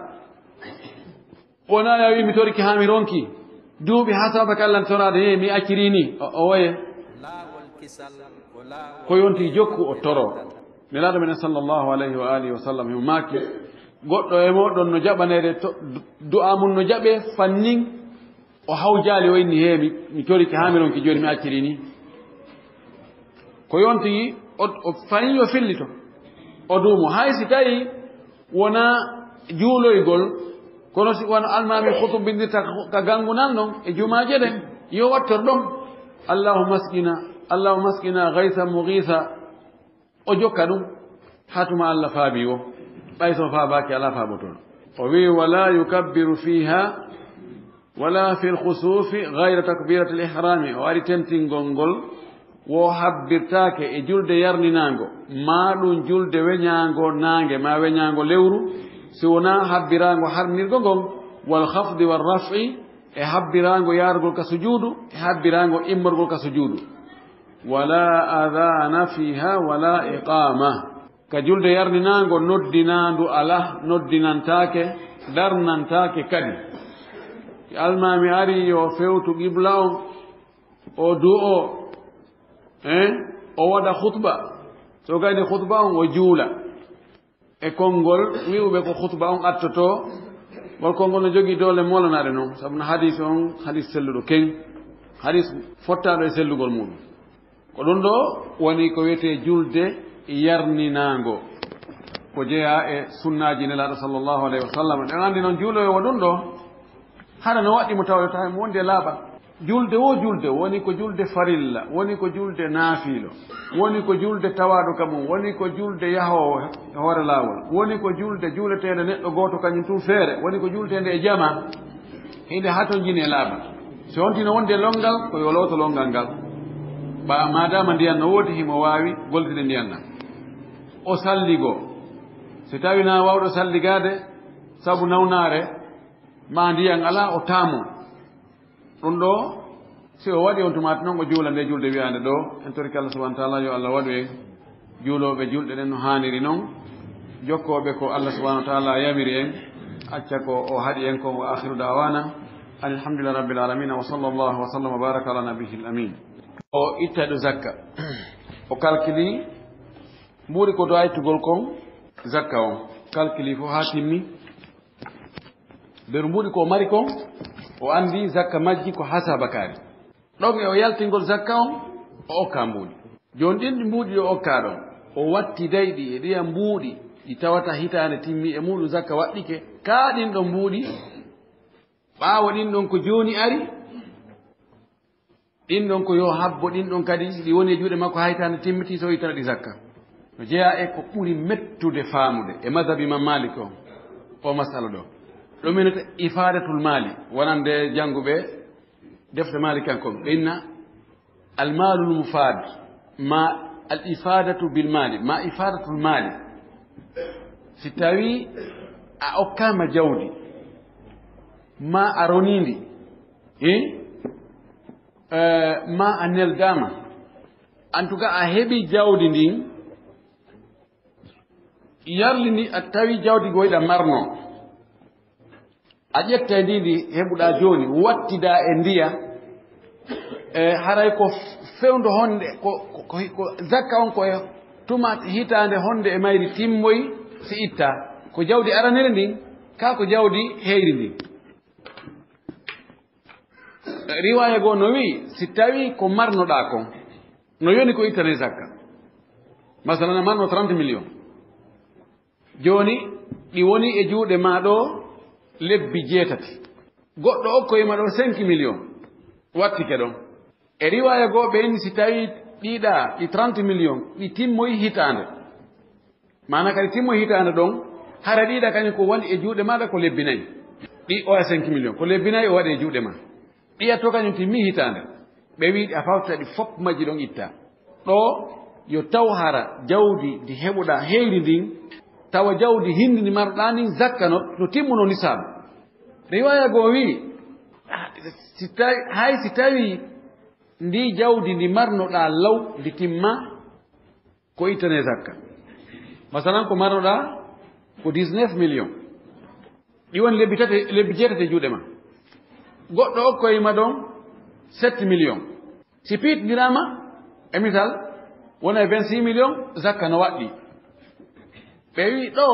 Wonaa ya wi mi torike haa mi ronki. Duuɓi haa sabaka Allah toraade, he, mi acciri ni. O, o woye. Ko yonti jokku o toro. Nelaaɗo men sallallahu alayhi wa alihi wa sallam, himo maaki, goɗɗo e mooɗon no jaɓaneede to, du-, du'a mun no jaɓe fannin o hawjaali o inni, he, mi, mi torike haa mi ronki, jooni mi acciri ni. Ko yonti o, o fayin yo fillito. O duumo. Hay si tawi wonaa juuloygol, kono si won almaami khutubindirta ka, ka gangunal non, e jumaaje ɗen, yo wattor ɗon. Allahumma asqina, Allahumma asqina ghaythan mughitha. O jokka ɗum, haa tuma Allah faabi wo, ɓay so faabaaki alaa faabotoɗo. O wi'i, "Wala yukabbiru fiha, wala fil khusufi ghayra takbiratil ihrami." O ari tentingol ngol, wo habbirtaake e julde yarninaango, maa ɗum julde weñaango naange, maa weñaango lewru, si wonaa habbiraango harminirgo ngon, wal khafdi wal raf'i, e habbiraango yaarugol ka sujuudu, e habbiraango immorgol ka sujuudu. Wala adana fiha wala iqama. Ka julde yarninaango noddinaandu alaa, noddinantaake, darnantaake kadi. Si almaami ari yo fewtu qibla on, o du'o, eh, o waɗa khutba. So gayni khutba on, o juula. E konngol wi'uɓe ko khutba on attoto, ngol konngol no jogii doole moolanaade non, sabu no hadis on, hadis selluɗo ken, hadis fottaaɗo e sellugol muɗum. Ko ɗum ɗo woni ko wiyetee julde yarninaango, ko jeyaa e sunnaaji Nelaaɗo sallallahu alayhi wa sallam. Ɗen anndi noon juuloyo wo ɗum ɗo, hara no waɗɗi mo tawa yo tawi mo wondi e laaɓal. Julde wo julde, woni ko julde farilla, woni ko julde naafiilo, woni ko julde tawaaɗo ka mum, woni ko julde yahoowo e hoore laawol, woni ko julde juuleteende neɗɗo gooto kañum tun feere, woni ko juuleteende e jamaa, hinde hatonjini e laaɓal. So on tino wonde lonngal, ko yo looto lonngal ngal. Ba, maadaama ndiyan no woodi, himo waawi gollitde ndiyan ɗan. O salligo. So tawi na waawɗo salligaade sabu nawnaare, ma ndiyan alaa, o taamo. Ɗum ɗo, si o waɗi on tumaati noon, o juula nde julde wiyaande ɗo. En torike Allah subhanahu wa taala, yo Allah waɗu en juulooɓe julɗe ɗen no haaniri noon. Jokkooɓe ko Allah subhanahu wa ta'ala yamiri en, acca ko o haɗi en kon. Wa akhiru da'wana anil hamdulillahi rabbil alamin, wa sallallahu wa sallam wa baraka ala nabiyil amin. O itta ɗo zakka, o kalkili mbuuɗi ko do'a ittugol kon zakka on, kalkili fof haa timmi. Nder mbuuɗi ko mari kon, o anndi zakka majji ko hasaba kaari. Ɗon e o yaltingol zakka on, o okka mbuuɗi. Jooni ɗin ɗi mbuuɗi ɗi o okka ɗon, o watti dayɗi e ɗiya mbuuɗi ɗi tawata hitaande timmi e muuɗum zakka waɗɗike, kaa ɗin ɗon mbuuɗi, ɓaawo ɗin ɗon ko jooni ari, ɗin ɗon ko yo habbo, ɗin ɗon kadi, si ɗi woni e juuɗe makko, haa hitaande timmiti, so o ittana ɗi zakka. No jeyaa e ko ɓuri mettude faamude e mazhabi Imam Malik on, o masala ɗo. Ɗo minata ifadatul mali, wonande jannguɓe defte Malikankoɓe, ɓe inna al malul mufad, ma al ifadatu bil mali, ma ifadatul mali. Si tawi a okkaama jawdi, ma a ronii ndi, eh? Eh, ma a neldaama. En tout cas, a heɓi jawdi ndin, yarli ndi, a tawi jawdi ko iɗa marno. A ƴetta ndi, ndi heɓuɗaa jooni, wattidaa e ndiya. Eh, haray ko fewndo honde, ko, ko, ko, ko zakka on ko e tuma hitaande honde e mayri timmoy si itta. Ko jawdi aranere ndin, kaa ko jawdi heyri ndin. Riwaaya goo no wi'i, si tawi ko marnoɗaa kon, no yoni ko ittane zakka. Masalan, a marno trente millions. Jooni, ɗi woni e juuɗe maa ɗo lebbi jeetati. Goɗɗo okkoyi ma ɗo cinq millions. Wattike ɗon. E riwaaya goo ɓe inni, si tawi ɗiɗa, ɗi trente millions, ɗi timmoyi hitaande. Maana kadi timmoyi hitaande ɗon, hara ɗiɗa kañum ko woni e juuɗe maaɗa ko lebbi nayi. Ɗi oya cinq millions, ko lebbi nayi o waɗi e juuɗe maa. Ɗiya to kañum timmi hitaande. Ɓe wi'i a fawta ɗi fof majji ɗon itta. Ɗo yo taw hara jawdi ndi heɓuɗaa heyri ndin, tawa jawdi hindi ndi marɗaa ndin zakka no, no timmuno nisaabu. Riwaaya goo wi'i, ah, si tawi, hay si tawi ndi jawdi ndi marnoɗaa law ndi timma, ko ittane zakka. Masalan, ko marnoɗaa ko dix-neuf millions. Ɗi woni lebbi tati, lebbi jeetati e juuɗe ma. Goɗɗo okkoyi ma ɗon sept millions. Si piitindiraama, e misal, wona e vingt-six millions, zakka no waɗɗi. Ɓe wi'i ɗo,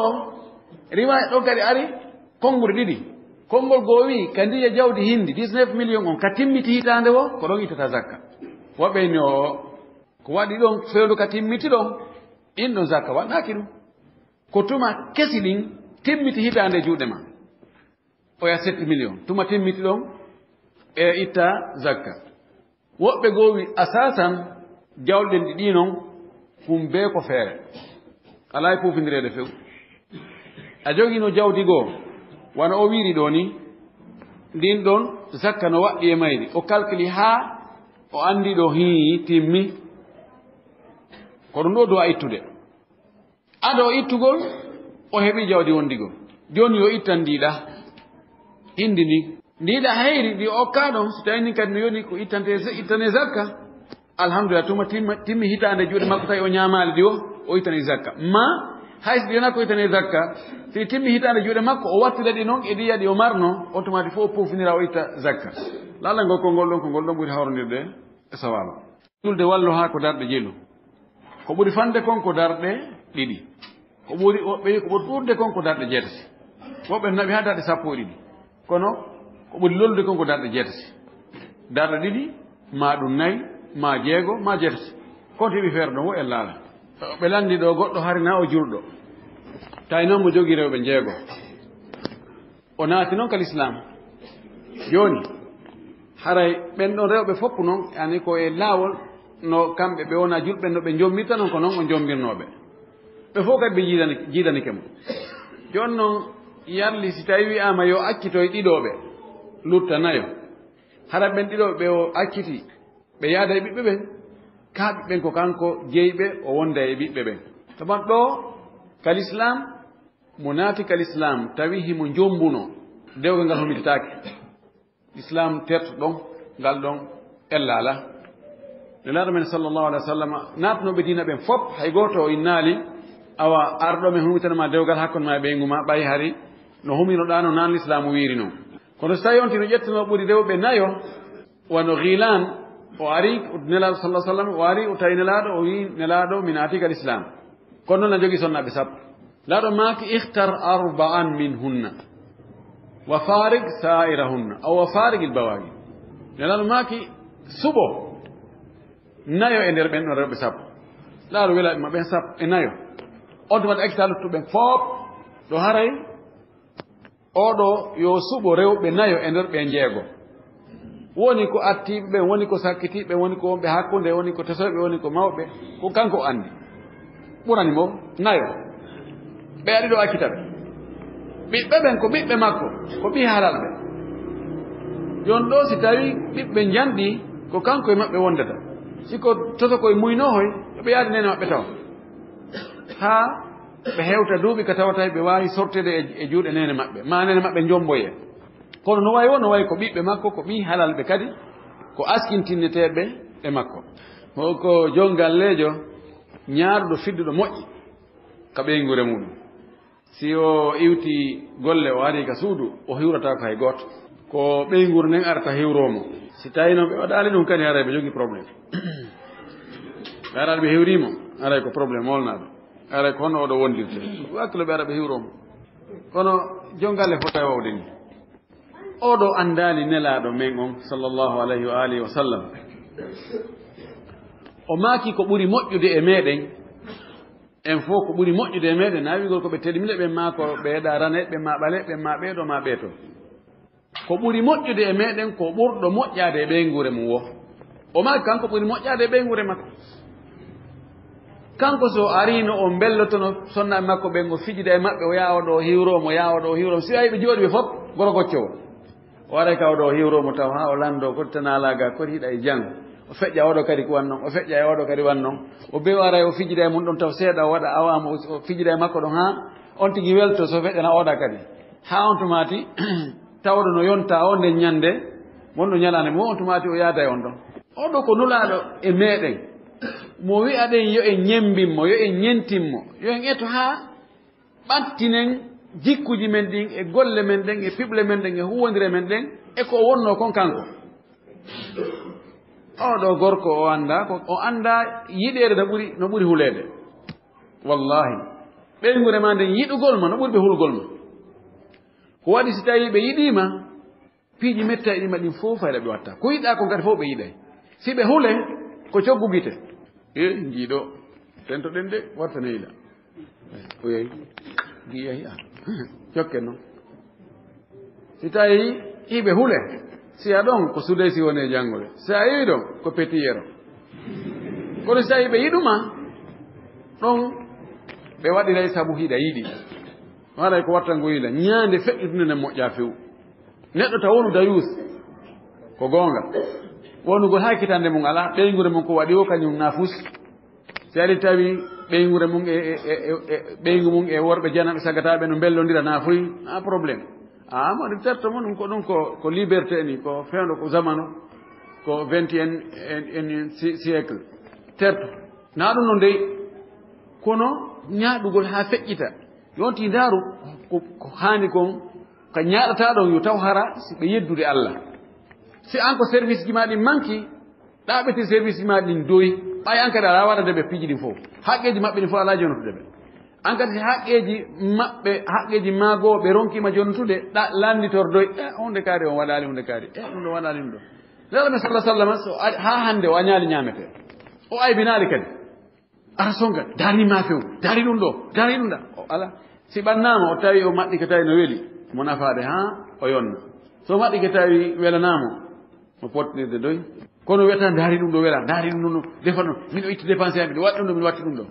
riwaaya ɗo kadi ari, konngol ɗiɗi. Konngol goo wi'i, ka ndiya jawdi hindi, dix-neuf millions on, ka timmiti hitaande wo, ko ɗon ittata zakka. Woɓɓe inni o, ko waɗi ɗon, fewndo ka timmiti ɗon, ɗin ɗon zakka waɗɗaaki ɗum. Ko tuma kesi ɗin timmiti hitaande juuɗe ma. Oya sept millions. Tuma timmiti ɗon, e itta zakka. Woɓɓe goo wi, asaasan, jawɗen ɗi ɗi non, ɗum bee ko feere. Alaa e puufindireede few. A jogiino jawdi goo, wano o wiiri ɗoo ni, ndin ɗon zakka no waɗɗi e mayri. O kalkili haa o anndi ɗo hii timmi. Ko ɗum ɗo duwa ittude. Ado ittugol, o heɓi jawdi wondigol. Jooni yo ittan ndiiɗa. Hindi ndi. Ndiiɗa heyri ndi o okkaa ɗon, so tawi ndin kadi no yoni ko ittante, ittane zakka. Alhamdulillah, tuma timma, timmi hitaande juuɗe makko tawi o ñaamaali ɗi o, o ittani zakka. Ma, hay so ɗi wonaa ko ittane zakka, si timmi hitaande juuɗe makko, o wattida ɗi noon e ɗiya ɗi o marno, on tuma ɗi fof o puufinira o itta zakka. Laalal ngol konngol ɗon, ko ngol ɗon ɓuri hawrondirde e sawaaba. Julde wallo haa ko darɗe jelu. Ko ɓuri fande kon ko darɗe ɗiɗi. Ko ɓuri, woɓɓe wi ko ɓuri ɗuuɗde kon ko darɗe jeetati. Woɓɓe naɓi haa darɗe sappo e ɗiɗi. Kono ko ɓuri lollude kon ko darɗe jeetati. Darɗe ɗiɗi, maa ɗum nayi, maa jeego, maa jeetati. Kon heɓi feere ɗon wo en laala. Ɓe lanndi ɗo goɗɗo hari na o julɗo. Tawi noon mo jogii rewɓe jeego. O naati noon ka lislaam. Jooni, haray ɓen ɗon rewɓe fof noon, yani ko e laawol, no kamɓe ɓe wona julɓe, no ɓe jommirta noon, ko noon o jommirnooɓe. Ɓe fof kadi ɓe jiidani-, jiidanike mo. Jooni noon, yarli si tawi wi'aama yo accitoy ɗiɗooɓe, lutta nayo. Hara ɓen ɗiɗooɓe ɓe o acciti, ɓe yaada e ɓiɓɓe ɓen, kaa ɓiɓɓe ɓen ko kanko jeyi ɓe, o wonda e ɓiɓɓe ɓen. Taban ɗo, ka lislaam, mo naati ka lislaam, tawi himo jombuno, dewgal ngal homitetaake. Lislaam terto ɗon, ngal ɗon ella alaa. Nelaaɗo men sallallahu alaihi wa sallam, naatnooɓe diina ɓen fof, hay gooto o innaali, Awa, arɗo men humitana ma dewgal hakkunde ma e ɓeyngu ma, ɓay hari no huminoɗaa no naan Lislaamu wiiri non. Kono so tawi on tino ƴettuno ɓuri rewɓe nayo, wano Ghilan, o ari, Nelaaɗo sallallahu alaihi wasallam, o ari, o tawi Nelaaɗo, o wi Nelaaɗo, "Mi naati ka Lislaam." Kono noon na jogii sonnaaɓe sappo. Nelaaɗo maaki, "Ikhtar arba'an minhunna, wa farik sa'irahunna, aw wa farigil bawagi." Nelaaɗo maaki, "Suɓo nayo e nder ɓen ɗon rewɓe sappo." Nelaaɗo wela ma ɓen sappo e nayo. On tuma ɗo ekkita luttuɓe ɓen fof, ɗo haray oɗo yo suɓo rewɓe nayo e nder ɓe jeego. Woni ko attiiɓe ɓen, woni ko sakkitiiɓe, woni ko wonɓe hakkunde, woni ko tesoyɓe, woni ko mawɓe, ko kanko o anndi. Ɓurani mo nayo. Ɓe aɗi ɗo accita ɓe. Ɓiɓɓe ɓen ko ɓiɓɓe makko, ko ɓii halalɓe. Jon ɗo si tawi ɓiɓɓe njanɗi, ko kanko e maɓɓe wondata. Si ko toto koye muynohoy, yo ɓe yaadi nene maɓɓe taw. Haa ɓe hewta duuɓi ka tawata ɓe waawi sorteede e, e juuɗe neene maɓɓe, ma neene maɓɓe njomboye. Kono no wayi wo, no wayi ko ɓiɓɓe makko, ko ɓii halalɓe kadi, ko askintinneteeɓe e makko. Ko, ko jon galleejo ñaaɗuɗo fidduɗo moƴƴi ka ɓeynguure muɗum. Si o iwti golle, o ari ka suudu, o hiwrata ko hay gooto. Ko ɓeynguure nden arata hiwroo mo. Si tawi noon ɓe waɗaali ɗum kadi, haray ɓe jogii problème. Ɓe araali ɓe hiwrii mo, haray ko problème molnaaɗo. Haray ko hono oɗo wondirte. Wakkilo ɓe ara ɓe hiwroo mo. Kono jon galle fota e wawde ni. Oɗo anndaali Nelaaɗo men on, sallallahu alayhi wa alihi wa sallam. O maaki ko ɓuri moƴƴude e meɗen, en fof ko ɓuri moƴƴude e meɗen, na wi'gol ko ɓe teddinɓe ɓen, ma ko ɓe ɗa rane, ɓe ma ɓale, ɓe ma ɓeeɗo, ma ɓeeto. Ko ɓuri moƴƴude e meɗen ko ɓurɗo moƴƴaade e ɓeynguure mum wo. O maaki kanko ɓuri moƴƴaade e ɓeynguure makko. Kanko so ariino o mbellotono sonnaaɓe makko ɓen, o fijida e maɓɓe, o yaha oɗo o hiwroo mo, yaha oɗo o hiwroo mo. Si a yiɓe jooɗi ɓe fof, goro goccowo. O aray ka oɗo o hiwroo mo taw haa o lanndoo ko tanaalaaga, ko hiɗa e jang. O feƴƴa oɗo kadi ko wannon, o feƴƴa e oɗo kadi wannon. O be o aray o fijida e mum ɗon taw seeɗa o waɗa awaama o, o fijida e makko ɗon haa on tigi welto so feƴƴana oɗa kadi. Haa on tumaati tawɗo no yonta o nden ñande, wonɗo ñalaande mo on tumaati o yaada e on ɗon. Oɗo ko nulaaɗo e meɗen. Mo wi'aɗen yo en ñembin mo, yo en ñentin mo, yo en eto haa ɓattinen jikkuuji men ɗin e golle men ɗen e piɓle men ɗen e huwondire men ɗen e ko o wonnoo kon kanko. Oo ɗoo gorko o anndaa, ko o anndaa yiɗeede no ɓuri, no ɓuri huleede. Wallaahi, ɓeynguure maa nden yiɗugol ma no ɓuri ɓe hulgol ma. Ko waɗi si tawii ɓe yiɗii ma, piiji mettayɗi ma ɗin fof fayda ɓe watta. Ko yiɗɗaa kon kadi fof ɓe yiɗay. Si ɓe hule, ko coggu gite. E, njiiɗo, tentoɗen de, warta neyla. O yehi, ngi yehi, a. Jokken non. Si tawi hiɓe hule, si a ɗon ko sudey si woni e janngude. Si a iwi ɗon, ko petiyero. Kono si tawi ɓe yiɗuma, ɗon ɓe waɗiray sabu hiɗa yiɗi. Haray ko watta ngu yila. Ñaande feƴƴutunde nden moƴƴa few. Neɗɗo taw wonu dayuus. Ko goonga. Wonugol hay kitande mum alaa, ɓeynguure mum ko waɗi o kañum nafus. Si ari tawi ɓeynguure mum e, e, e, e, e, ɓeyngu mum e worɓe jananɓe sagataaɓe no mbellondira nafuy, a problème. A moni terto mo ɗum ko ɗum ko, ko liberté ni, ko fewndo ko zamanu, ko vingt et un, en, en si-, siècle. Terto. Na ɗum no ndey, kono ñaaɗugol haa feƴƴita. Yonti ndaaru ko, ko haani kon, ka ñaaɗata ɗon yo taw hara si ɓe yeddude Allah. Si an ko service ji ma ɗin manki, ɗaɓɓete service ji ma ɗin doyi, ɓay an kadi alaa waɗande ɓe piiji ɗin fof. Haqqeeji maɓɓe ɗin fof alaa jonotude ɓe. An kadi si haqqeeji maɓɓe, haqqeeji maago ɓe ronkiima jonotude, ɗa-, lannditor doy, "E, hunde kaari on waɗaali hunde kaari. E, ɗum ɗo waɗaali ɗum ɗo." Nelaaɗo men sallallahu alaihi wasallam, so a-, haa hannde o añaali ñaamete. O aybinaali kadi. Ara songa, daari ma few, daari ɗum ɗo, daari ɗum ɗa. O ala. Si ɓannaama, o tawi o maɗɗi ka tawi no weli, mo nafaade haa o yonna. So maɗɗi ka tawi welanaama, mo pottinirde doy. Kono wiyata, "Daari ɗum ɗo wela, daari ɗum ɗo, defa ɗum, miɗo itti dépense am, miɗo waɗi ɗum ɗo, miɗo watti ɗum ɗo."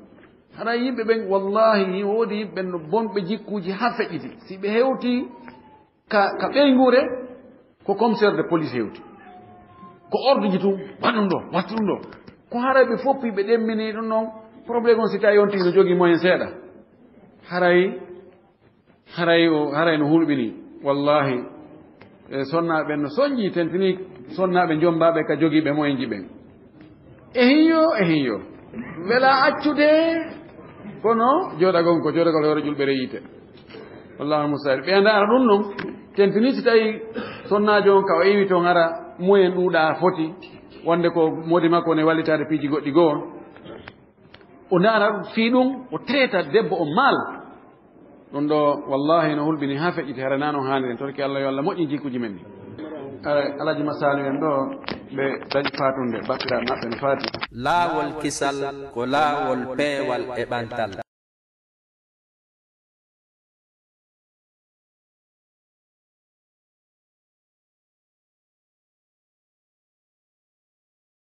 Hara yimɓe ɓen, wallahi, ni woodi yimɓe ɓen no bonɓe jikkuuji haa feƴƴiti. Si ɓe hewti ka, ka ɓeynguure, ko commissaire de police hewti. Ko ordre ji tun, "Waɗ ɗum ɗo, watti ɗum ɗo." Ko haray ɓe foppi, ɓe ɗemmini ɗum ɗon. Problème on si tawi on tigi no jogii moyen seeɗa. Haray, haray o, haray no hulɓini. Wallahi, e sonnaaɓe ɓen no sonji, tentini sonnaaɓe jombaaɓe ka jogiiɓe moyen ji ɓen. E hiyo, e hiyo. Wela accude, Kono jooɗagol ko jooɗagol hoore ƴulɓere yiite. Wallahu musta'an. Ɓe ndaara ɗum noon, tentini si tawi sonnaajo on ka o iwi toon hara moyen ɗuuɗa foti, wonde ko moodi makko ne wallitaade piiji goɗɗi goo. O ndaara fii ɗum, o teeta debbo o maal. Ɗum ɗo, wallahi, no hulɓini haa feƴƴiti, hara naa noon haaniri. En torki Allah, yo Allah moƴƴin jikkuuji men ɗi. Hara Alhaji Massaali en ɗo, ɓe dañi faatunde, bakkiraaɓe maɓɓe no faati. Laawol kisal ko laawol peewal e ɓantal.